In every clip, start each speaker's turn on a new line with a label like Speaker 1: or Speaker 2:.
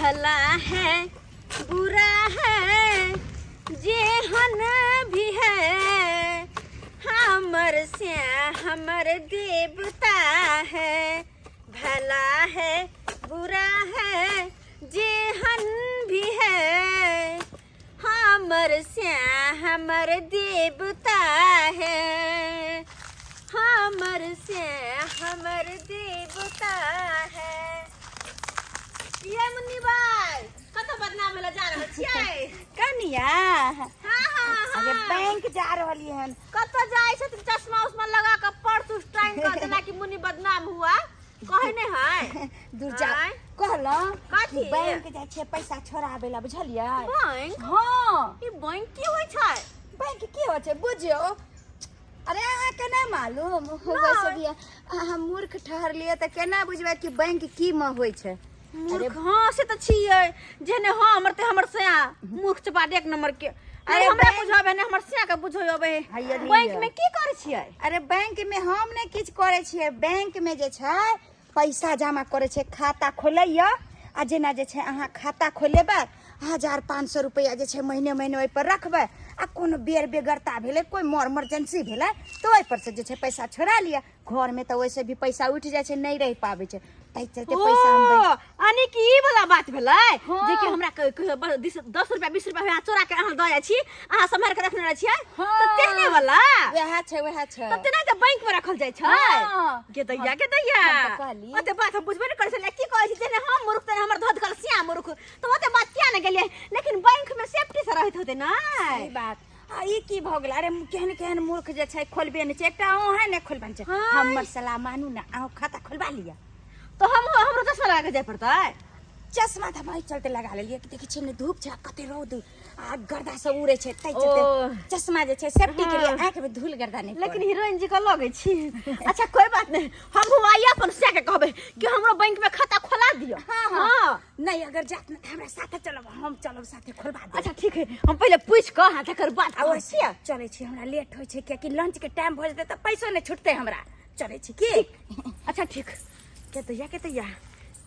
Speaker 1: भला है बुरा है जेहन भी है, हमर श्याम हमर देवता है। भला है बुरा है जेहन भी है, हमर श्याम हमर देवता है, हमर श्याम हमर देवता है। ये मुन्नी बाई कतऽ बदनाम भेलै जा रहल छियै?
Speaker 2: कनिया।
Speaker 1: हाँ हाँ हाँ।
Speaker 2: अरे बैंक जा रहली हन।
Speaker 1: कतऽ जाइ छथिन चश्मा उश्मा लगा कऽ पर्स उर्स टांगि कऽ, जेना कि मुन्नी बदनाम हुआ कहै नहि है।
Speaker 2: दूर जा।
Speaker 1: आँय?
Speaker 2: कहलहुँ
Speaker 1: कथी?
Speaker 2: कि बैंक जाइ छियै पैसा छोड़ाबै लए, बुझलियै?
Speaker 1: बैंक?
Speaker 2: हाँ।
Speaker 1: ई बैंक की होइ छै?
Speaker 2: बैंक की होइ छै बुझियौ? अरे अहाँके नहि मालूम? वैसे भी अहाँ मूर्ख ठहरलियै तऽ केना बुझबै कि बैंक की मे होइ छै।
Speaker 1: मूर्ख हाँ से तऽ छियै, जेहने हमर ते हमर सया मूर्ख चपाट एक नंबर के। अरे
Speaker 2: अरे
Speaker 1: हमरा
Speaker 2: बैंक-
Speaker 1: बुझाबे ने, हमर सया के बुझाबे।
Speaker 2: हैया लिअ।
Speaker 1: बैंक में की करै छियै?
Speaker 2: अरे बैंक में हम नहि किछु करै छियै, बैंक में जे छै पैसा जमा करै छै, खाता खोलैया। आ जेना जे छै अहाँ खाता खोलेबै, 1500 रुपैआ जे छै महीने महीने ओहिपर रखबै, आ कोनो बेर बेगरता भेलै, कोइ मोर इमरजेंसी भेलै तऽ ओहिपर से जे छै पैसा छोड़ा लिअ। घरमे तऽ ओहिसँ भी पैसा उठि जाइ छै, नहि रहि पाबै छै, ताहि चलते पैसा हम
Speaker 1: ओ यानी कि ई वाला बात भेलै।
Speaker 2: हाँ।
Speaker 1: जे कि हमरा कहियो 10 रुपया 20 रुपया अहाँ चोरा के अहाँ दऽ जाइ छी, अहाँ सम्हारि के रखने रहै छियै।
Speaker 2: हाँ।
Speaker 1: तऽ तेहने वाला।
Speaker 2: वएह छै, वएह छै।
Speaker 1: तऽ तेना तऽ बैंक में रखल जाइ छै।
Speaker 2: हाँ।
Speaker 1: गे दैया, गे दैया।
Speaker 2: हम तऽ कहली।
Speaker 1: ओते बात हम बुझबे नहि करै छलियै। की कहै छी, जेहने हम मूर्ख तेहने हमर धधकल सिया मूर्ख, तऽ ओते बात किया नहि गेलियै? लेकिन बैंक में सेफ्टी से रहैत होतै ने।
Speaker 2: सही बात। आ ई की भऽ गेल? अरे केहन केहन मूर्ख जे छै खोलबे नहि छै, एकटा अहूँ नहि खोलबे छै।
Speaker 1: हाँ।
Speaker 2: हमर सलाह मानू ने, अहूँ खाता खोलबा लिअ।
Speaker 1: तऽ हम हमरो चश्मा लगा के जाय पड़तै?
Speaker 2: चश्मा तऽ हम एहि चलते लगा लेलियै कि देखै छियै ने धूप छै आ कते रौद आ गर्दा सब उड़ै छै, ताहि
Speaker 1: ओ।
Speaker 2: चलते चश्मा जे छै सेफ्टी के लिए,
Speaker 1: हाँ।
Speaker 2: आँखि में धूल गर्दा नहि
Speaker 1: लेकिन
Speaker 2: पड़े।
Speaker 1: हीरोइन जी के लगै छी। अच्छा कोई बात नहीं, हम आइए अपन सिया के कहबै कि हमरो बैंक में खाता खोला दिअ।
Speaker 2: हाँ, हाँ।
Speaker 1: हाँ।
Speaker 2: नहि अगर जात ने तऽ हमरा साथे चलब, हम चलब साथे खोलबा देब।
Speaker 1: अच्छा ठीक है, हम पहिले पूछ कऽ हाँ तकर बाद
Speaker 2: आ
Speaker 1: कहै
Speaker 2: ओइसे
Speaker 1: छियै।
Speaker 2: चलै छी, हमरा लेट होइ छै, कियाकि लंच के टाइम भऽ जेतै तऽ पैसो नहि छुटतै हमरा। चलै छी की?
Speaker 1: अच्छा ठीक। के दैया, के दैया,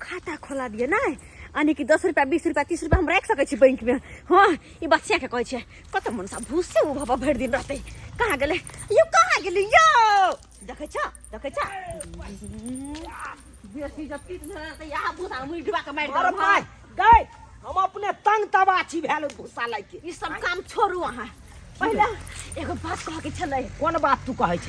Speaker 1: खाता खोला दिअ ने, यानी कि 10 रुपया 20 रुपया 30 रुपया हम राखि सकै छी बैंक में। हाँ ई बच्चा के कहै छै। कत मनसा भूसे ओ भबा भरि दिन रहतै। कहाँ गेलै यौ, कहाँ गेलै यौ? देखै छ, देखै छ, बेसी जब पीट धरल तऽ यहाँ भूसा मुड़ी डुबा के मारि
Speaker 3: अरे
Speaker 1: देब।
Speaker 3: भाई गए, हम अपने तंग तबाह छी भेल भूसा लाइके।
Speaker 1: ई सब काम छोड़ू, अहाँ पहिले एगो बात कह के छलै।
Speaker 3: कोन बात तू कहै छ?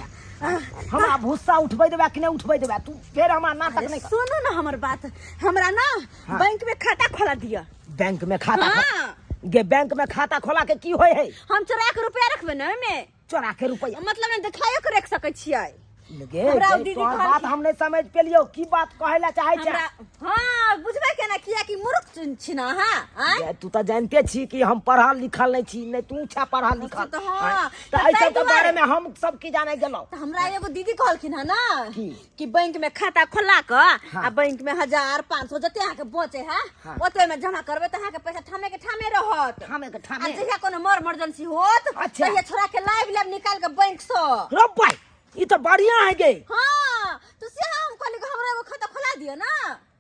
Speaker 3: हमरा भूसा उठबै देबै कि नहि उठबै देबै? तू फेर हमरा नाटक
Speaker 1: अरे
Speaker 3: नहि कर।
Speaker 1: सुनू ना हमर बात, हमरा ना
Speaker 3: हाँ।
Speaker 1: बैंक में खाता खोला दिअ।
Speaker 3: बैंक में खाता
Speaker 1: हाँ।
Speaker 3: गे बैंक में खाता खोला के की होय है?
Speaker 1: हम चोरा के रुपया रखबै ने ओहिमे।
Speaker 3: चोरा के रुपया?
Speaker 1: मतलब नहि देखाइयो के रख सकै छियै।
Speaker 3: गे
Speaker 1: हमरा
Speaker 3: गे,
Speaker 1: दीदी
Speaker 3: तोहर
Speaker 1: कहलखिन-
Speaker 3: बात हम नहीं समझ पेलियो, की बात कहे ला चाहे छै?
Speaker 1: हमरा हाँ बुझबै केना, किया कि मूर्ख छी ना अहाँ, आँय?
Speaker 3: गे, तू तऽ जानते छी कि हम पढ़ल लिखल नहीं छी, नहीं तू छा पढ़ल लिखल।
Speaker 1: तऽ हाँ।
Speaker 3: आँय? तऽ
Speaker 1: तऽ
Speaker 3: एहि
Speaker 1: ताहि
Speaker 3: सब के
Speaker 1: दुआरे-
Speaker 3: बारे में हम सब की जाने गेलहुँ।
Speaker 1: तऽ हमरा एगो दीदी कहलखिन हँ ना
Speaker 3: की?
Speaker 1: कि बैंक में खाता खोला कऽ
Speaker 3: हाँ।
Speaker 1: आ बैंक में 1000 500 जते अहाँके बचे है
Speaker 3: हाँ।
Speaker 1: ओते में जमा करबै तऽ अहाँके पैसा ठामे के ठामे रहत।
Speaker 3: ठामे के
Speaker 1: आ
Speaker 3: ठामे।
Speaker 1: जहिया कोनो मर इमरजेंसी होत
Speaker 3: अच्छा।
Speaker 1: तहिया छोड़ा के लाइव लाइव निकाल के बैंक से।
Speaker 3: रो भाई, ई तऽ बढ़िया है गे।
Speaker 1: हाँ तो से हम कहली कि हमरा एगो खाता खोला दिअ ना।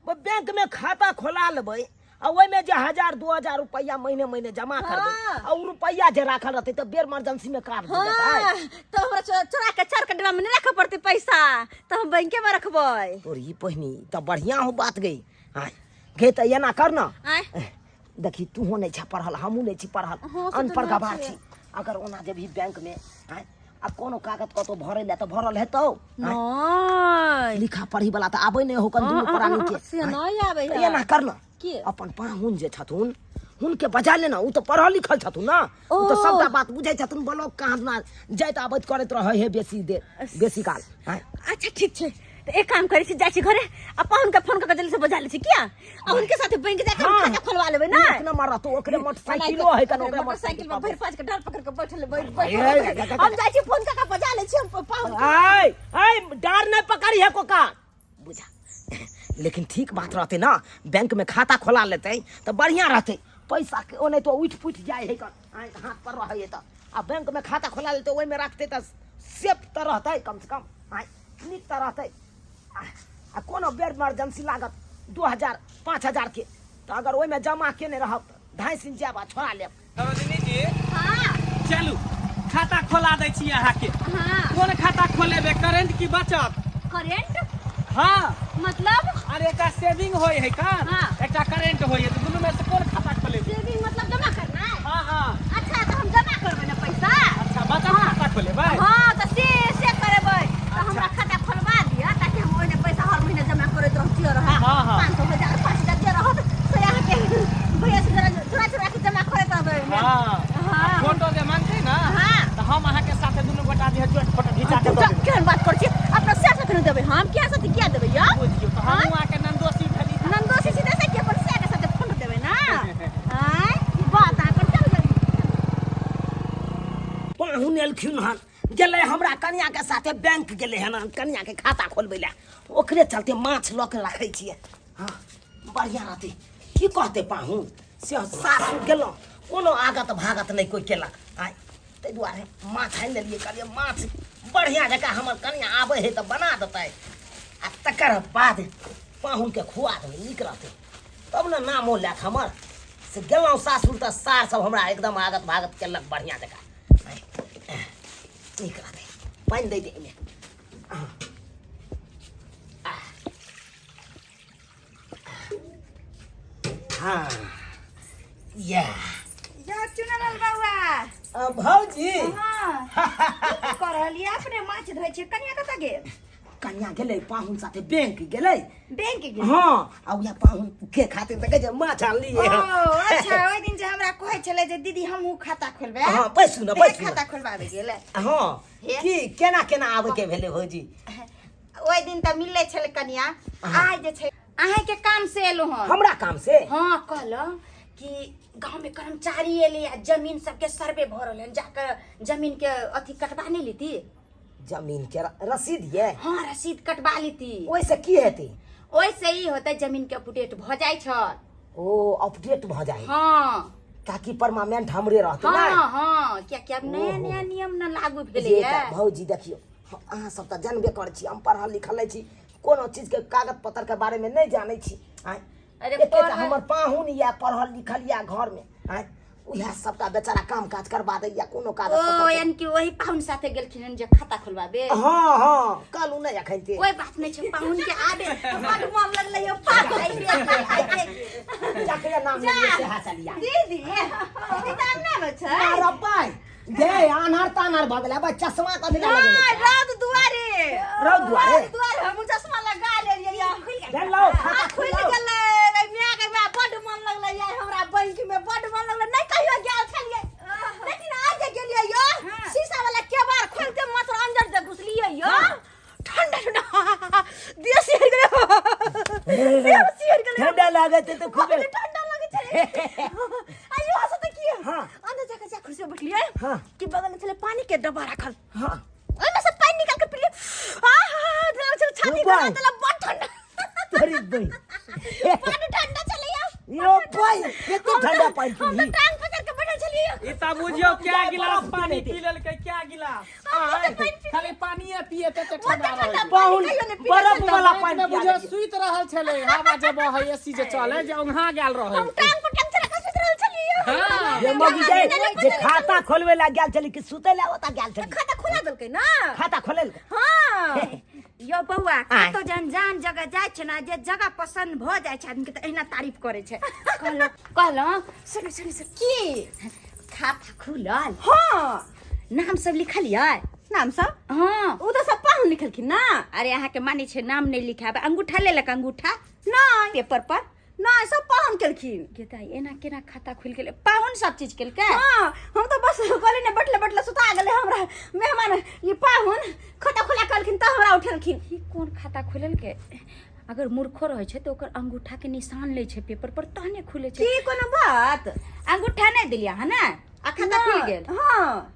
Speaker 3: वो बैंक में खाता खोला लेबै आ ओहिमे जे 1000 2000 रुपया महीने महीने जमा करबै
Speaker 1: हाँ।
Speaker 3: आ उ रुपया जे राखल रहतै तऽ बेर इमरजेंसी में काज दे देतै।
Speaker 1: हाँ तो हमरा चोरा के चार के डिब्बा में नहीं रखे पड़तै पैसा, तो हम बैंके में रखबै।
Speaker 3: तोर ई पहिनी तऽ बढ़िया हो बात गई। हाँ गे, तऽ एना कर ना।
Speaker 1: आँय?
Speaker 3: देखी, तूहो नहीं छा पढ़ल, हमहूँ नहीं छी पढ़ल,
Speaker 1: हाँ, से तऽ
Speaker 3: अनपढ़
Speaker 1: नहि
Speaker 3: गवार
Speaker 1: छियै।
Speaker 3: छी। अगर ओना जेबही बैंक में आँय, आ कोनो कागज कतौ भरै लए तऽ भरल हेतौ? आँय?
Speaker 1: नहीं।
Speaker 3: लिखा पढ़ी वाला तऽ आबै नहि हो कन दुनू प्राणी के।
Speaker 1: से
Speaker 3: आँय?
Speaker 1: नहीं आबै
Speaker 3: तऽ
Speaker 1: है।
Speaker 3: एना कर ना।
Speaker 1: की?
Speaker 3: अपन पाहुन जे छथुन हुनके बजा लेना, उ तऽ पढ़ल लिखल छथुन ना, उ तऽ
Speaker 1: ओ।
Speaker 3: सबटा बात बुझै छथुन, ब्लॉक कहाँ ना जाइत आबैत करैत रहै है बेसी देर बेसी काल। आँय?
Speaker 1: अच्छा ठीक छै, तऽ एक काम करै छी, जाइ छी घरे आ पाहुन के फोन कऽ के जल्दी से बजा लै छी, किया आ हुनके साथे बैंक जाके हम
Speaker 3: हाँ।
Speaker 1: खाता खोलवा लेबै ना।
Speaker 3: एक नंबर रहतौ, ओकरे मोटरसाइकिलो है कन, ओकरे
Speaker 1: मोटरसाइकिल पर भरि पाँच के डार पकड़ के बैठल बैठ
Speaker 3: ए, ए,
Speaker 1: बैठ। हम जाइ छी, फोन कऽ के बजा लै छी हम पाहुन के।
Speaker 3: आय आय, डार नहीं पकड़ी है कोका बुझा। लेकिन ठीक बात रहते ना, बैंक में खाता खोला लेते तो बढ़िया रहते, पैसा के ओने तो उठ पुठ जाए है कन, आय हाथ पर रहे है तो, आ बैंक में खाता खोला लेते ओहि में रखते तो सेफ तो रहते कम से कम, आय नीक तो रहते। आ कोनो बेर इमरजेंसी लागत 2000 5000 के तऽ अगर ओहिमे जमा केने रहब तऽ धाँसि जायब आ छोड़ा लेब।
Speaker 4: सरोजिनी जी।
Speaker 1: हाँ।
Speaker 4: चलू, खाता खोला दै छी अहाँके।
Speaker 1: हाँ।
Speaker 4: कोन खाता खोलेबै, करेंट की बचत?
Speaker 1: करेंट?
Speaker 4: हाँ।
Speaker 1: मतलब?
Speaker 4: अरे एकटा सेविंग होय है का।
Speaker 1: हाँ।
Speaker 4: एकटा करेंट होय है, तो दुनू में से कोन खाता खोलेबै?
Speaker 1: सेविंग मतलब जमा करना है?
Speaker 4: हाँ हाँ।
Speaker 1: अच्छा, तो हम जमा करबै ना पैसा।
Speaker 4: अच्छा, बचत खाता खोलेबै?
Speaker 1: हाँ, तो से करेबै तो हमरा खाता खोलवा दिअ ताकि हम ओहिने पैसा हर महीना जमा करैत रहतियै रहा।
Speaker 4: हाँ, हाँ।
Speaker 1: 500 हजार 5000 जे रहत से अहाँके भैया से जरा चुरा चुरा के जमा करैत रहबै ओहिमे।
Speaker 4: हाँ।
Speaker 1: हाँ।
Speaker 4: फोटो जे मांगतै ना।
Speaker 1: हाँ।
Speaker 4: तो हम अहाँके साथे दुनू गोटा जे है ज्वाइंट फोटो घिचा के दऽ देबै।
Speaker 1: केहन बात करै छी, अपना से साथे देबै हम किया साथे किया देबै यौ?
Speaker 4: बुझियौ तऽ हमहूँ अहाँके नन्दोसी भेली।
Speaker 1: नन्दोसी छी से कि अपन से के साथे फोटो देबै ना? आँय, ई बात अहाँ कोन चल गेल।
Speaker 3: पाहुन एलखिन हन, गेलै हमरा कनिया के साथे बैंक गेलै हन कनिया के खाता खोलबै लए, ओकरे चलते माछ लऽ के रखै छियै। हाँ बढ़िया रहतै। की कहतै पाहुन से सासु गेलहुँ कोनो आगत भागत नहि कोइ केलक। आइ ताहि दुआरे माछ आनि लेलियै, कहलियै माछ बढ़िआँ जकाँ हमर कनिया आबै हइ तऽ बना देतै आ तकर बाद पाहुनके खुआ देबै, नीक रहतै तब ने नामो लैत हमर। से गेलहुँ सासुर तऽ सार सब हमरा एकदम आगत भागत केलक बढ़िआँ जकाँ। नीक रहतै। पानि दै दे एहिमे। हाँ या
Speaker 2: यो चुनलाल बउआ।
Speaker 3: भौजी।
Speaker 2: हाँ, की कर रहलियै? अपने माछ धोइ छियै, कनिया कतऽ गेल?
Speaker 3: कनिया गेलै पाहुन साथे बैंक गेलै।
Speaker 2: बैंक गेलै?
Speaker 3: हाँ, आ उएह पाहुन के खातिर तऽ कहै छै माछ आनलियै।
Speaker 2: ओ अच्छा, ओहि दिन जे हमरा कहै छलै जे दीदी हमहूँ खाता खोलबै।
Speaker 3: हाँ, बैसू ने, बैसू ने।
Speaker 2: खाता खोलबाबै गेलै।
Speaker 3: हाँ,
Speaker 2: हे।
Speaker 3: की केना केना आबै के भेलै भौजी?
Speaker 2: ओहि दिन तऽ मिललै छलै कनिया, आइ जे छै अहाँके काम से एलहुँ हन।
Speaker 3: हमरा काम से?
Speaker 2: हाँ, कहलहुँ कि गाँव में कर्मचारी एलै आ जमीन सबके सर्वे भऽ रहल हन, जाके जमीन के अथी कटबा नहि लेती?
Speaker 3: जमीन के रसीद ये?
Speaker 2: हाँ, रसीद कटबा लेती।
Speaker 3: ओहिसँ की हेतै?
Speaker 2: ओहिसँ ई होतै जमीन के अपडेट भऽ जाइ छै।
Speaker 3: ओ अपडेट भऽ जाइ?
Speaker 2: हाँ।
Speaker 3: ताकि परमानेंट हमरे रहतै
Speaker 2: हाँ,
Speaker 3: ने?
Speaker 2: हाँ, कियाकि अब नया
Speaker 3: ओहो।
Speaker 2: नया नियम न लागू भेलै
Speaker 3: जे
Speaker 2: ये।
Speaker 3: तऽ भौजी देखियौ, अहाँ सब तऽ जानबे करै छी हम पढ़ल लिखल नहि छी, कोनो चीजके कागज पत्तर के बारेमे नहि जानै छी। आँय,
Speaker 2: अरे
Speaker 3: एकेटा
Speaker 2: पढ़ल-
Speaker 3: हमर पाहुन यऽ पढ़ल लिखल यऽ घरमे, आँय उएह सबटा बेचारा काम काज करबा दैया कोनो कागज
Speaker 2: ओ
Speaker 3: पत्तर के।
Speaker 2: यानी कि वही पाहुन साथे गेलखिन हन जे खाता खोलबाबे?
Speaker 3: हाँ हाँ, कहलहुँ नहि एखन ते।
Speaker 2: कोई बात नहीं छै, पाहुन के आबे
Speaker 1: बड मन लगलै यौ पाहुन।
Speaker 3: जकरे नाम लेलियै सएह चलिया।
Speaker 1: दीदी, दीदी तऽ अंगना मे छै।
Speaker 3: अरे बाय गे, आन्हर तान्हर भऽ गेलै, बा चश्मा कथी लए लगेने
Speaker 1: नहि,
Speaker 3: छै?
Speaker 1: रौद दुआरे।
Speaker 3: रौद दुआरे?
Speaker 1: रौद दुआरे हम चश्मा लगा लेलियै यौ।
Speaker 3: गेलौ, खाता
Speaker 1: हाँ, खुलि
Speaker 3: खुललौ।
Speaker 1: गेलै। रे माय गे माय, बड मन लगलै यार हमरा बैंक में, बड मन लगलै। नहि कहियो गेल छलियै, लेकिन आज जे गेलियै यौ, शीशा वाला केबाड़ खोलिते मात्र अंदर जे घुसलियै यौ, ठंडा ठंडा देह सिहरि गेलै, देह सिहरि गेलै।
Speaker 3: ठंडा लागत तऽ खूबे।
Speaker 1: बड ठंडा लागै छलै। आइयो हँसत की?
Speaker 3: हाँ।
Speaker 1: अंदर जाके जा कुर्सी पर बैठलियै
Speaker 3: हाँ।
Speaker 1: कि बगल में छलै पानी के डब्बा राखल,
Speaker 3: हाँ।
Speaker 1: ओहिमे से पानि निकाल के पीलियै, आहा, देह छलै छाती
Speaker 3: रुपा।
Speaker 1: गरमा देलक, बड ठंडा।
Speaker 3: तोरी बहिन।
Speaker 1: बड ठंडा छलै यौ।
Speaker 3: यो पानि कते ठंडा पानि
Speaker 1: हम तऽ
Speaker 3: पीली।
Speaker 1: टांग पकड़ के बैठल छलियै।
Speaker 4: ई तऽ बुझियौ क्या
Speaker 3: जाय
Speaker 4: गिलास
Speaker 3: बरफ
Speaker 4: पानी
Speaker 3: पीने
Speaker 4: पी लेलकै, क्या गिलास
Speaker 1: हम तऽ पानि पी-
Speaker 4: खाली पानिये पिए ते
Speaker 1: ओते
Speaker 4: ठंडा
Speaker 1: ठंडा
Speaker 4: रहै।
Speaker 1: पानि
Speaker 3: पाहुन
Speaker 1: कहियो नहि पीने
Speaker 3: बरफ
Speaker 1: छलियै।
Speaker 3: वाला
Speaker 4: बैंक
Speaker 3: पानि
Speaker 4: में
Speaker 3: पिया
Speaker 4: बुझियौ
Speaker 3: देलियै।
Speaker 4: सुति रहल छलै, हवा जे बहै एसी जे चले जे औंघा गेल रहै।
Speaker 1: हम टांग पर टांग चढ़ा के सुति रहल छलियै।
Speaker 4: हाँ।
Speaker 3: जे मौगी जे खाता खोलबै लए गेल छली कि सुतै लए ओतऽ गेल छली?
Speaker 1: खाता खोला देलकै ना।
Speaker 3: खाता खोलेलकै?
Speaker 1: हाँ।
Speaker 2: यो बौआ,
Speaker 3: आँय।
Speaker 2: कतौ जहन जान जगह जाइ छै ने, जे जगह पसन्द भऽ जाइ छै आदमीके तऽ एहिना तारीफ करै छै। कहलहुँ कहलहुँ सुनू सुनू सुनू,
Speaker 1: की?
Speaker 2: खाता खुलल?
Speaker 1: हाँ।
Speaker 2: नाम सब लिखल यै?
Speaker 1: नाम सब?
Speaker 2: हाँ।
Speaker 1: ओ तऽ सब पाहुन लिखलखिन ना।
Speaker 2: अरे अहाँके मानै छै नाम नहि लिखाबे, अंगूठा लेलक? अंगूठा
Speaker 1: नहि।
Speaker 2: पेपर पर
Speaker 1: नहि, सब पाहुन केलखिन।
Speaker 2: गे दाइ, एना केना खाता खुलि गेलै? पाहुन सब चीज केलकै?
Speaker 1: हाँ, हम तऽ बस कहली ने बैठले बैठले सुता गेलै हमरा मेहमान। ई पाहुन खाता खोला कहलखिन तऽ हमरा उठेलखिन।
Speaker 2: ई कोन खाता खोललकै? अगर मूर्खो रहै छै तऽ ओकर अंगूठा के निशान लै छै पेपर पर तहने खुलै छै।
Speaker 1: की कोनो बात?
Speaker 2: अंगूठा नहि देलियै अहाँ ने आ खाता खुलि गेल?
Speaker 1: हाँ।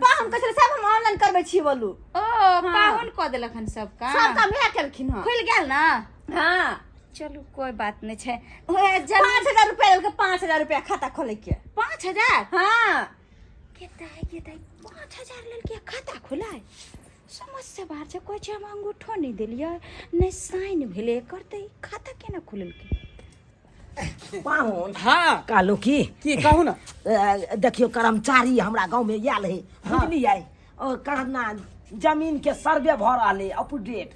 Speaker 1: पाहुन कहै छलै सब हम ऑनलाइन करबै छी बोलू।
Speaker 2: ओ पाहुन कऽ देलक हन सब काम?
Speaker 1: सब काम इएह केलखिन हँ।
Speaker 2: खुलि गेल ने?
Speaker 1: हाँ।
Speaker 2: चलू कोई बात नहीं छै। ओए
Speaker 1: 5000 रुपया लेलकै, 5000 रुपया खाता खोलै के।
Speaker 2: 5000?
Speaker 1: हाँ।
Speaker 2: केता केता 5000 लेलकै खाता खोलाय? समझ से बाहर छै। कहै छै हम अंगूठो नहि देलियै, नहि साइन भेलै एकर, तऽ ई खाता केना खोललकै?
Speaker 3: पाहुन।
Speaker 4: हाँ।
Speaker 3: कहलहुँ की
Speaker 4: की कहू ना?
Speaker 3: देखियौ कर्मचारी हमरा गाँव में आयल है, बुझलियै? ओ कहना जमीन के सर्वे भऽ रहल है अपडेट,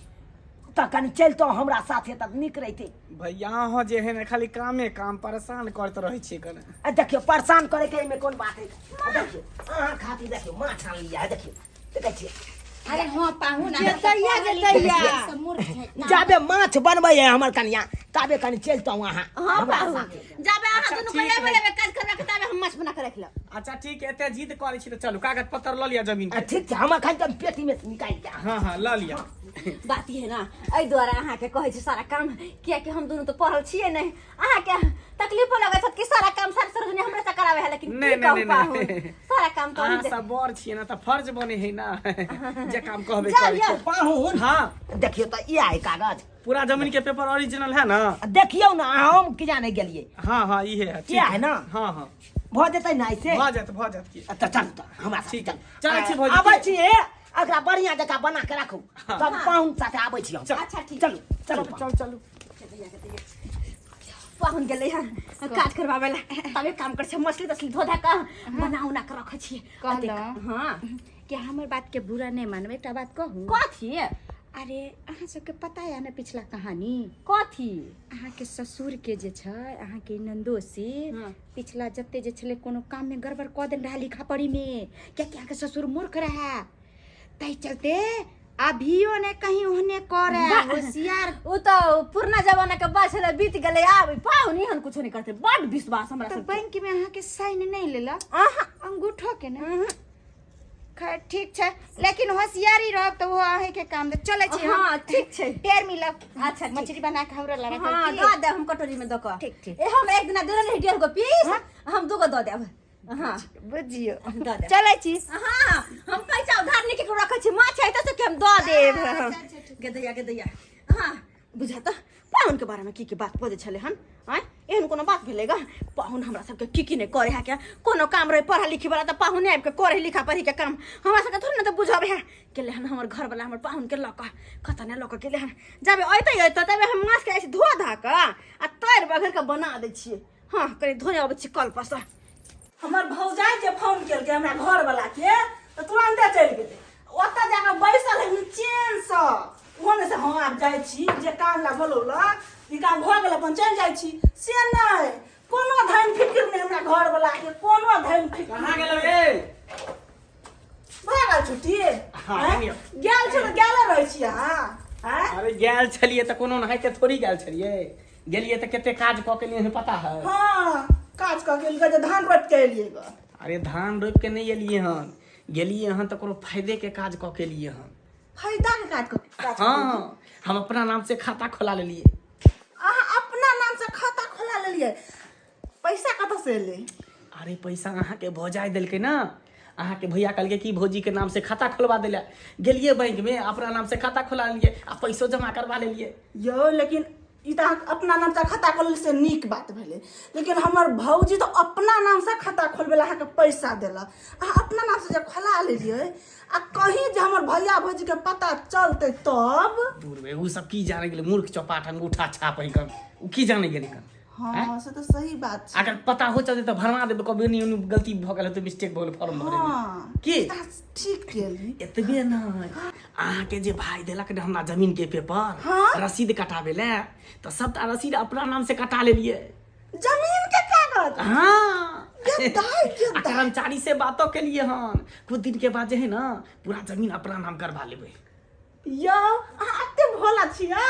Speaker 3: तऽ कनि चलितहुँ हमरा साथे तऽ नीक रहितै।
Speaker 4: भैया अहाँ जे है ने खाली कामे काम परेशान करैत रहै छियै कने।
Speaker 3: आ देखियौ परेशान करे के एहिमे कोन बात है। देखियौ अहाँ खातिर देखियौ माछ आनलियै है, देखियौ देखै छियै।
Speaker 2: अरे हाँ पाहुन, अहाँ
Speaker 1: जेतैया,
Speaker 2: तऽ पढ़ल लिखल
Speaker 1: जेतैया।
Speaker 2: छियै, सब मूर्ख छै।
Speaker 3: जाबे माछ बनबै है हमर कनिया ताबे कनि चलितहुँ अहाँ
Speaker 1: हाँ
Speaker 3: हमरा
Speaker 1: पाहुन,
Speaker 3: साथे।
Speaker 1: जाबे अहाँ
Speaker 4: अच्छा,
Speaker 1: दुनू
Speaker 4: ठीक
Speaker 1: के
Speaker 4: है।
Speaker 1: लेबे लेबे काज करबा के ताबे हम माछ बना के राखि लेब।
Speaker 4: अच्छा ठीक है, एते जिद करै छी तऽ चलू कागज पत्तर लऽ लिअ जमीन
Speaker 3: आ,
Speaker 4: के।
Speaker 3: ठीक छै, हम अखन तऽ पेटी में से निकालि के
Speaker 4: हाँ हाँ लऽ लिअ।
Speaker 1: बात ई है ना, एहि दुआरे अहाँके कहै छी सारा काम, कियाकि हम दुनू तऽ पढ़ल छियै नहि। अहाँके तकलीफो लगै छत कि सारा काम सारा सरोजनी हमरे से करावे है, लेकिन
Speaker 4: नहीं,
Speaker 1: की कहू
Speaker 4: नहीं,
Speaker 1: पाहुन,
Speaker 4: नहीं।
Speaker 1: सारा काम तो
Speaker 4: अहाँ
Speaker 1: हम
Speaker 4: सब बड़ छियै ना तऽ फर्ज बने है ना जे काम कहबे
Speaker 1: जा,
Speaker 4: करै
Speaker 1: जा।
Speaker 4: के।
Speaker 3: पाहुन।
Speaker 4: हाँ।
Speaker 3: देखियौ तऽ ई है कागज,
Speaker 4: पूरा जमीन के पेपर ओरिजिनल है ना?
Speaker 3: देखियौ ना, हम की जाने गेलियै।
Speaker 4: हाँ हाँ इहे है। ठीक
Speaker 3: किया है ना?
Speaker 4: हाँ हाँ
Speaker 3: भऽ जेतै ना ऐसे?
Speaker 4: भऽ जायत, भऽ जायत की।
Speaker 3: तऽ चलू तऽ हमरा साथे।
Speaker 4: ठीक है।
Speaker 3: चलू।
Speaker 4: चलै छी भौजी।
Speaker 3: आबै छी, एकरा बढ़िया जकाँ बना के राखू,
Speaker 4: हाँ।
Speaker 3: तब पाहुन साथे आबै छी हम।
Speaker 4: चल।
Speaker 1: अच्छा ठीक।
Speaker 3: चलू चलू।
Speaker 4: चल चलू।
Speaker 1: पाहुन गेलै हन काज करबाबै ला, तबे काम करै छै। मछली तछली धो धा कऽ बना उना कऽ रखै छियै।
Speaker 2: कहलहुँ।
Speaker 1: हाँ।
Speaker 2: कि हमर बात के बुरा नहीं मानब, एकटा बात कहू?
Speaker 1: कथी?
Speaker 2: अरे अहाँ सबके पता है ना पिछला कहानी?
Speaker 1: कथी?
Speaker 2: अहाँ के ससुर के जे छै, अहाँ के नंदोसी
Speaker 1: हाँ।
Speaker 2: पिछला जते जे छलै कोनो काम में गड़बड़ कऽ देने रहा लिखा पढ़ी में, कियाकि अहाँ के ससुर मूर्ख रहा, ताहि चलते अभियो ने कहीं ओहने करे होशियार।
Speaker 1: उ तऽ पुरना जमाना के बात छलै, बीत गेलै। आब पाहुन एहन कुछो नहि करतै, बड विश्वास हमरा
Speaker 2: तऽ
Speaker 1: सबके।
Speaker 2: बैंक में अहाँ के साइन नहीं लेलक?
Speaker 1: अहाँ
Speaker 2: अंगूठो के ने? खैर ठीक छै, लेकिन होशियारी रहब तऽ ओहो अहीं के काम दे। चलै छी हम।
Speaker 1: हाँ ठीक छै,
Speaker 2: फेर मिलब।
Speaker 1: अच्छा, ठीक।
Speaker 2: मछली बना के हमरा लगा।
Speaker 1: हाँ दऽ देब हम कटोरी में दऽ कऽ।
Speaker 2: ठीक, ठीक।
Speaker 1: ए हम एक दिना देने रही 1.5 गो पीस, हम 2 गो दऽ देब। हाँ
Speaker 2: बुझियो।
Speaker 1: दऽ देब।
Speaker 2: चलै छी।
Speaker 1: हाँ हम पैसा उधार नहीं केकरो रखै छी, माछ है तऽ के हम दऽ देब। गेदैया गेदैया। हाँ बुझा तऽ पाहुन के बारे में की की बात बजै छलै हन? आँय एहन कोनो बात भेलै ग? पाहुन हमरा सबके की की नहि करे है के, कोनो काम रहे पढ़ा लिखी वाला तऽ पाहुने आबि के करे लिखा पढ़ी के काम, हमरा सबके थोड़े ने तऽ बुझब है। गेलै हन हमर घरवला हमर पाहुन के लऽ कऽ, कतऽ ने लऽ कऽ गेलै हन। जाबे अयतै अयतै तबे हम माछ के ऐसे धो धा कऽ आ तर बघर के बना दै छियै। हाँ कनि धोने अबै छी कल पर से।
Speaker 5: हमर भौजाई जे फोन केलकै हमरा घरवला के तऽ तुरन्ते चलि गेलै, ओतऽ जाकऽ बैसल है चैनसँ। ओने से हम आब जाइ छी जे काम ला बोलौलक, ई काम भऽ गेल अपन चलि जाइ छी, से नहि कोनो धन फिक्र नहि हमरा घरवला के, कोनो धन फिक्र।
Speaker 4: कहाँ गेलौ रे?
Speaker 5: भऽ गेल छुट्टी?
Speaker 4: हाँ,
Speaker 5: आँय?
Speaker 4: आनियौ।
Speaker 5: गेल छी तऽ गेले रहै छी अहाँ? आँय?
Speaker 4: अरे गेल छलियै तऽ कोनो नहाइते थोड़ी गेल छलियै, गेलियै तऽ कते काज कऽ के एलियै हन पता है?
Speaker 5: हाँ काज कऽ के एलियै, धान रोपि के एलियै ग।
Speaker 4: अरे धान रोपि के नहि एलियै हन, गेलियै हन तऽ कोनो फायदे के काज कऽ के एलियै हन।
Speaker 5: फायदा के काज कऽ काज?
Speaker 4: हाँ हम अपना नाम से खाता खोला लेलियै।
Speaker 5: अहाँ अपना नाम से खाता खोला लेलियै? पैसा कतऽ से एलै?
Speaker 4: अरे पैसा अहाँके भौजाइ देलकै ना, अहाँके भैया कहलकै कि भौजी के नाम से खाता खोलवा देला, गेलियै बैंक में अपना नाम से खाता खोला लेलियै आ पैसो जमा करवा लेलियै।
Speaker 5: यौ लेकिन ई तऽ अहाँ अपना नामसँ खाता खोलल से नीक बात भेलै, लेकिन हमर भौजी तऽ अपना नामसँ खाता खोलबै लए अहाँके पैसा देलक, अहाँ अपना नामसँ जे खोला लेलियै आ कहीं जे हमर भैया भौजीके पता चलतै तब?
Speaker 4: दूर बे, उ सब की जाने गेलै, मूर्ख चौपाट अंगूठा छाप है कन, उ की जाने गेलै कन।
Speaker 5: हाँ से तऽ सही बात छै।
Speaker 4: अगर पता हो चलतै तऽ भरमा देबै, कभी नहीं गलती भऽ गेल हेतै, मिस्टेक भऽ गेल फॉर्म भरै में।
Speaker 5: हाँ
Speaker 4: की
Speaker 5: ई तऽ ठीक केली।
Speaker 4: एतबे नहि, अहाँके जे भाय देलक ने हमरा जमीन के पेपर
Speaker 5: हाँ?
Speaker 4: रसीद कटाबे ले, तऽ सबटा रसीद अपना नाम से कटा लेलियै।
Speaker 5: जमीन के कागज?
Speaker 4: हाँ।
Speaker 5: गे दाइ, गे
Speaker 4: आ
Speaker 5: दाइ।
Speaker 4: कर्मचारी से बातो केलियै हन, कुछ दिन के बाद जे है ना पूरा जमीन अपना नाम करवा लेबै।
Speaker 5: यौ अहाँ एते भोला छियै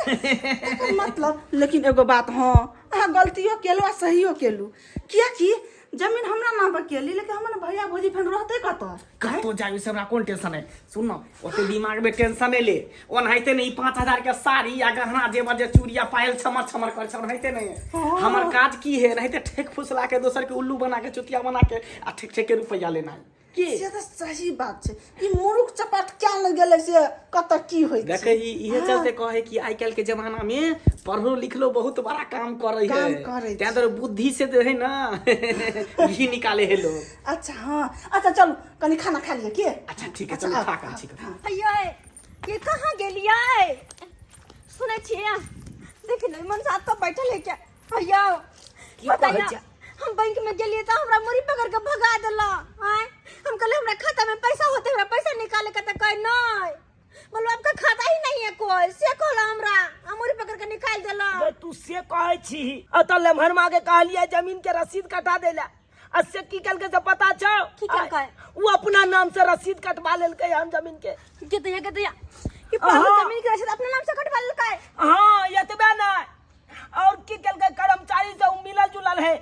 Speaker 5: एकर मतलब? लेकिन एगो बात, हाँ अहाँ गलतियो केलू आ सहियो केलू, कियाकि जमीन हमरा नाम पर केली, लेकिन हमर भैया भौजी फेर रहतै कतऽ?
Speaker 4: कतौ जाय से हमरा कोन टेंशन है। सुन न, ओते दिमाग में टेंशन नहीं ले, ओनाहिते नहीं 5000 के साड़ी या गहना जेवर जे चूड़िया पायल छमर छमर कर छै, ओनाहिते नहीं है। हमर काज की है, एनाहिते ठेक फुसला के दोसर के उल्लू बना के चुतिया बना के आ ठेक ठेक के रुपया लेना है। की
Speaker 5: से तऽ सही बात छै, ई मूर्ख चपाट क्या लग गेलै से कतऽ की होइ छै।
Speaker 4: देखे ही इहे चलते कहे कि आइ काल्हि के जमाना में पढ़लो लिखलो बहुत बड़ा काम करे है,
Speaker 5: काम करै
Speaker 4: तें दुआरे बुद्धि से जे है ना घी निकाले है लोग।
Speaker 5: अच्छा हाँ अच्छा चलू कनि खाना खा लिअ के।
Speaker 4: अच्छा ठीक है, चलू
Speaker 5: अच्छा,
Speaker 4: खा के ठीक है।
Speaker 1: अयै के कहाँ गेलियै? सुनै छियै, देखि ने मनसा तऽ बैठल है क्या? अयौ
Speaker 3: की कहै
Speaker 1: बताइए
Speaker 3: छै?
Speaker 1: हम बैंक में गेलिए तो हमरा मुरी पकड़ के भगा देला आय। हम कहले हमरा खाता में पैसा होते, हमरा पैसा निकाले के, त कहे नहीं, बोलो आपका खाता ही नहीं है कोई, से कहला हमरा आ मुरी पकड़ के निकाल देला।
Speaker 3: गे तू से कहै छी, अतऽ लेमहरमा के कहलियै जमीन के रसीद कटा देला, आ से की केलकै से पता छौ?
Speaker 1: की केलकै?
Speaker 3: ओ अपना नाम से रसीद कटवा लेलकै हम जमीन के।
Speaker 1: के दैया, के दैया, ई पागल जमीन के रसीद अपना नाम से कटवा लेलकै?
Speaker 3: हाँ, एतबे नहि, और की केलकै, कर्मचारी से उ मिलल जुलल है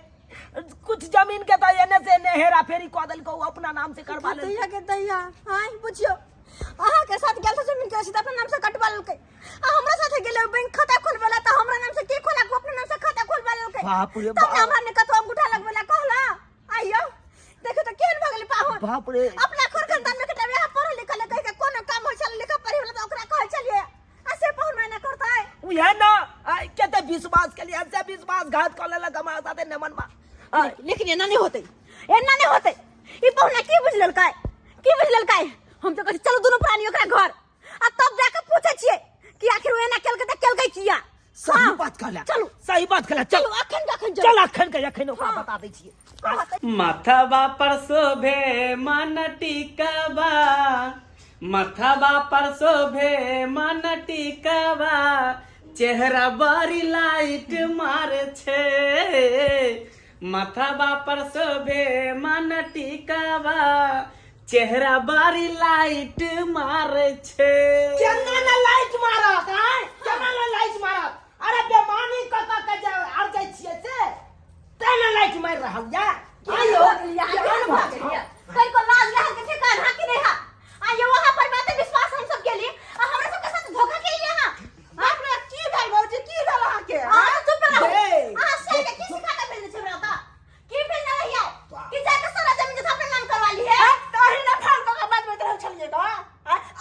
Speaker 3: कुछ जमीन के, तऽ एने से एने हेरा फेरी कऽ देलकै, उ अपना नाम से करवा लेलकै।
Speaker 1: दैया, के दैया, हां बुझियो अहाँ के साथ गेल त जमीन के रसीद अपना नाम से कटवा लेलकै, आ हमरा साथे गेलै बैंक खाता खोलबेला त हमरा नाम से के खोला, अपना नाम से खाता खोलवा लेलकै।
Speaker 3: बाप रे
Speaker 1: तब ना
Speaker 3: बाप।
Speaker 1: हमरा ने कतौ अंगूठा लगबेला कहला। आइयो देखो त केहन भऽ गेलै पाहुन।
Speaker 3: बाप रे।
Speaker 1: अपना घर खानदान में कटा यहाँ पढ़ल लिखल है, कहि के कोनो काम होइ छल लिखा पढ़ी वाला त ओकरा कहै छलियै, आ से पाहुन मायना करतै?
Speaker 3: उहे ना, आ कते विश्वास केलियै, से विश्वासघात कऽ लेलक हमरा साथे नेमनमा।
Speaker 1: लेकिन एना नहि होतै, एना नहि होतै। ई पहुना की बुझि लेलकै, की बुझि लेलकै? हम तऽ कहै छी, चलू दुनू प्राणी ओकरा घर आ तब जाके पूछै छियै कि आखिर ओ एना केलकै तऽ केलकै किया।
Speaker 3: सही
Speaker 1: हाँ,
Speaker 3: बात कहला।
Speaker 1: चलू।
Speaker 3: सही बात कहला, चलू।
Speaker 1: चलू अखन के अखन।
Speaker 3: चल अखन के अखन ओकरा बता दै छियै।
Speaker 4: माथवा पर शोभे मन टिकवा, माथवा पर शोभे मन टिकवा, चेहरा बड़ी लाइट मारे छे। माथवा पर शोभे मन टिकवा, चेहरा बड़ी लाइट मारे छे।
Speaker 3: केना ना लाइट मारत? आय केना ना लाइट मारत? अरे बेमानी क क के जे आर जाइ छियै से तैं ना लाइट मारि रहल या। आइयो
Speaker 1: केहन भऽ गेलियै? कहीं को लाज लहर के ठिकान हा कि नहीं हा? आइयो वहां पर बात विश्वास हम सब के लिए, आ हमरा सबके साथ धोखा के लिए हा।
Speaker 5: बाप रे, की भेल भौजी, की भेल अहाँके?
Speaker 1: अहाँ चुप रहू।
Speaker 3: हे।
Speaker 1: अहाँ से के की सिखा के भेजने छै हमरा ओतऽ? की भेजने रहियै कि जाके सारा जमीन जथा अपने नाम करवा ली है?
Speaker 5: तऽ अहीं ने फोन कऽ के बजबैत रहै छलियै गऽ।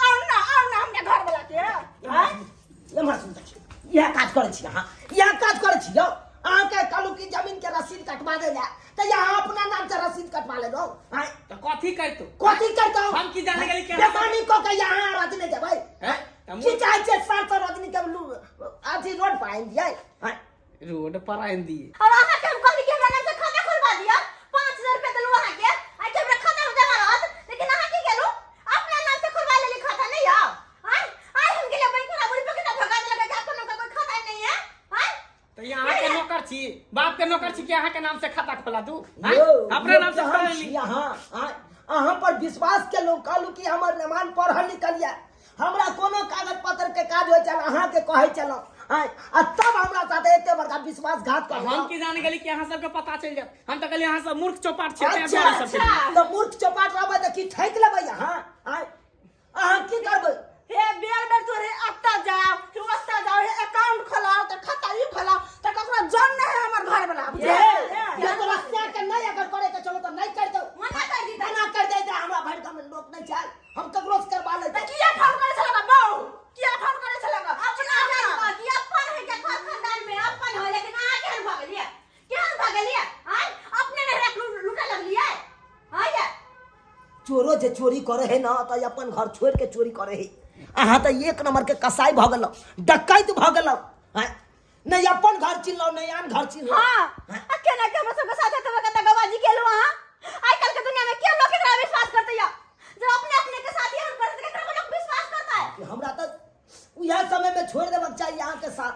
Speaker 5: आउ ने, आउ ने हमरा घर वाला के।
Speaker 3: एम्हर सुन, देखियौ, इएह काज करै छी अहाँ, इएह काज करै छी यौ। अहाँके कहलहुँ कि जमीन के रसीद कटवा दे जाए तऽ यहाँ अपना नाम से रसीद कटवा लेलहुँ। आँय?
Speaker 4: तऽ कथी कहितौ?
Speaker 3: कथी करितौ?
Speaker 4: हम की जाने गेली कि
Speaker 3: बेमानी कऽ के यहाँ रजनी देबै?
Speaker 4: हैं? तऽ
Speaker 3: की चाहै छियै, सर से रजनी के अथी रोड पर आनि दियै? आँय?
Speaker 4: रोड पर आनि दिए।
Speaker 1: और अहाँ के हम कहली कि हमरा नाम से खाता खोलवा दिअ, 5000 रुपया देलहुँ अहाँ के, आ कि हमरा खाता में जमा रहत, लेकिन अहाँ की गेलहुँ अपना नाम से खोलवा लेली खाता। नहीं आओ आय आय, हम गेलियै बैंक में, बुढ़ी पकड़ भगा देलक कि आपका नाम का कोई खाता ही नहीं है। आय
Speaker 4: तऽ ई अहाँके नौकर छी, बाप के नौकर छी कि अहाँके नाम से खाता खोला दू? आँय?
Speaker 3: यौ,
Speaker 4: अपना
Speaker 3: यौ,
Speaker 4: नाम से
Speaker 3: हम
Speaker 4: खोला ली।
Speaker 3: छी अहाँ, आँय? अहाँ पर विश्वास केलहुँ, कहलहुँ कि हमर मेहमान पढ़ल लिखल यऽ, हमरा कोनो कागज पत्र के काज होइ छल अहाँके कहै छलहुँ, आँय, आ तब हमरा साथे एते बड़का विश्वासघात कऽ
Speaker 4: हम
Speaker 3: लेलहुँ।
Speaker 4: की जाने गेली कि अहाँ सबके पता चलि जायत? हम तऽ कहलियै अहाँ सब मूर्ख चौपाट छियै, तें
Speaker 3: अच्छा,
Speaker 4: दुआरे सब केलियै।
Speaker 3: तऽ मूर्ख चौपाट रहबै तऽ की ठकि लेबै अहाँ? आँय, अहाँ की करबै?
Speaker 5: हे बेर बेर तोरे अत्ता जाओ फिर ओत्ता जाओ, हे अकाउंट खोलाओ तऽ खाता ई खोलाओ, तऽ ककरो जन नहीं है हमर घर वाला, बुझलियै?
Speaker 3: ये तोरा से के नहीं अगर करे के चलो तऽ नहीं कर दो।
Speaker 1: मना कर दी।
Speaker 3: मना कर दे, हमरा भरि गाँव में लोक नहीं चाहे, हम ककरो से करवा लेते।
Speaker 5: तऽ किया फोन करे छलक बहू, किया फोन करे छलक?
Speaker 1: अपना जान कह कि अपन है के घर खानदान में अपन है, लेकिन अहाँ केहन भऽ गेलियै, केहन भऽ गेलियै? आँय, अपने नहीं रख लूटे लगलियै? आँय ये।
Speaker 3: चोरो जे चोरी करे है ना तऽ अपन घर छोड़ के चोरी करे है। अहाँ तऽ एक नंबर के कसाई भऽ गेलहुँ, डकैत भऽ गेलहुँ। आँय, नहि अपन घर चिन्हलहुँ नहि आन घर चिन्हलहुँ।
Speaker 1: हाँ, आ केना के हमरा सबके साथ एते बड़का दगाबाजी केलहुँ अहाँ? आइ काल्हि के दुनिया में के लोग एकरा विश्वास करतै या? जब अपने अपने के साथ एहन करतै तऽ केकरा लोग विश्वास करतै?
Speaker 3: कि हमरा तऽ उएह समय में छोड़ देबक चाही अहाँके साथ,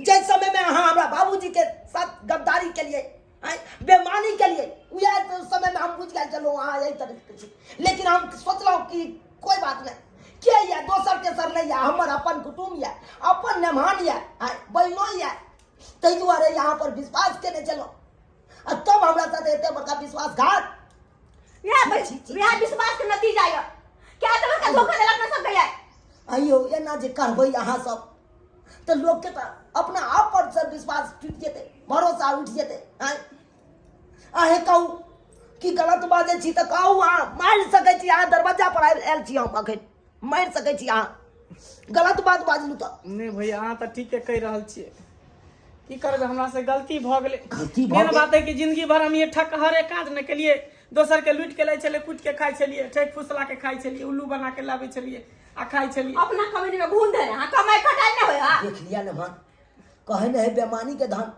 Speaker 3: जाहि समय में अहाँ हमरा बाबूजी के साथ गद्दारी केलियै, आँय, बेमानी केलियै, उएह समय में हम बुझि गेल छलहुँ अहाँ एहि तरहके छी। लेकिन हम सोचलहुँ कि कोई बात नहीं, के यऽ दोसर तेसर नहीं यऽ, हमर अपन कुटुम्ब यऽ, अपन मेहमान यऽ, आँय, बहिनो यऽ, ताहि दुआरे यहाँ पर विश्वास केने छलहुँ, आ तब हमरा साथ एते बड़का विश्वासघात।
Speaker 1: इएह
Speaker 3: छी, छी,
Speaker 1: इएह विश्वास के नतीजा यऽ क्या तऽ बड़का धोखा देलक ने सबके यऽ।
Speaker 3: आइयो एना जे करबै अहाँ सब तऽ लोकके तऽ अपना आप पर से विश्वास टूटि जेतै, भरोसा उठि जेतै। आँय, अहें कहू कि गलत बाजै छी तऽ कहू, अहाँ मारि सकै छी, अहाँ दरवाजा पर आयल छी हम अखन, मारि सकै छी अहाँ गलत बात बाजलू तऽ।
Speaker 4: नहि भैया, अहाँ तऽ ठीके कहि रहल छियै, की करबै, हमरा से गलती भऽ गेलै।
Speaker 3: गलती भऽ
Speaker 4: मेन
Speaker 3: गेल।
Speaker 4: बात है कि जिंदगी भर हम ये ठकहरे काज नहि केलियै, दोसर के लूटि के लै छलियै, कुटि के खाइ छलियै, ठकि फुसला के खाइ छलियै, उल्लू बना के लाबै छलियै आ खाइ छलियै।
Speaker 1: अपना कमेनी में घून धरे हाँ, कमाई खटाई नहीं होय। हाँ
Speaker 3: देख लिया ने, मान कहै नहि है बेमानी के धन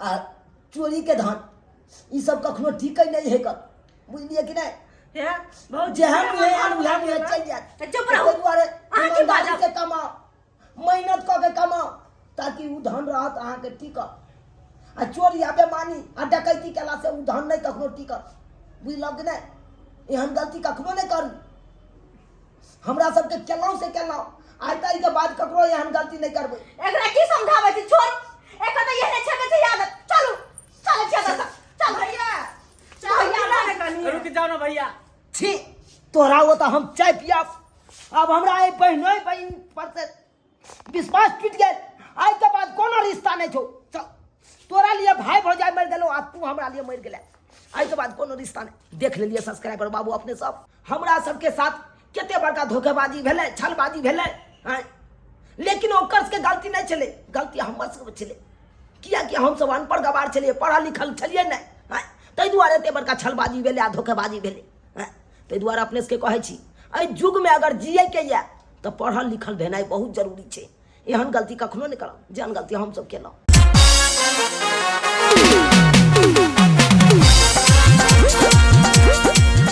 Speaker 3: आ चोरी के धन ई सब कखनो टिकै नहि है कऽ बुझलियै कि नहि
Speaker 5: हे भौजी
Speaker 3: जेहन मुँहे आयल उएह मुँहे चलि जायत
Speaker 1: तऽ चुप रहू।
Speaker 3: ताहि दुआरे
Speaker 1: अहाँ की
Speaker 3: ईमानदारी
Speaker 1: बाजब?
Speaker 3: से कमाउ मेहनत कऽ के कमाउ ताकि ओ धन रहत अहाँके टिकत आ चोरी आ बेमानी आ डकैती केला से ओ धन नहि कखनो टिकत बुझलहुँ कि नहि एहन गलती कखनो नहि करू हमरा सबके केलहुँ से केलहुँ आइ तारीखके बाद ककरो एहन गलती नहि करबै
Speaker 1: एकरा की समझाबै छी छोड़ एकर तऽ एहने छेबे छै आदत चलू चलै छी एतऽ सँ चल
Speaker 5: भैया चाय पिला ने कनी
Speaker 4: रुक जाओ ना भैया
Speaker 3: छी तोरा ओ तऽ हम चाय पियाब आब हमरा एहि बहिनोइ बहिन पर से विश्वास टूटि गेल आइ के बाद कोनो रिश्ता नहि छौ चल तोरा लिए भाई भौजाइ मरि गेलो आ तू हमरा लिए मरि गेले आइ के बाद कोनो रिश्ता नहि देख लेलियै सब्सक्राइबर बाबू अपने सब हमरा सबके साथ कते बड़का धोखेबाजी भेलै छलबाजी भेलै आँय लेकिन ओकर सबके गलती नहि छलै गलती हमर सबके छलै किएकि हमसब अनपढ़ गवार छलियै पढ़ल लिखल छलियै नहि आँय ताहि दुआरे एते बड़का छलबाजी भेलै आ धोखेबाजी भेलै आँय ताहि दुआरे अपने सबके कहै छी एहि युगमे अगर जियैके यए तऽ पढ़ल लिखल भेनाइ बहुत जरूरी छै एहन गलती कखनो नहि करब जेहन गलती हमसब केलहुँ।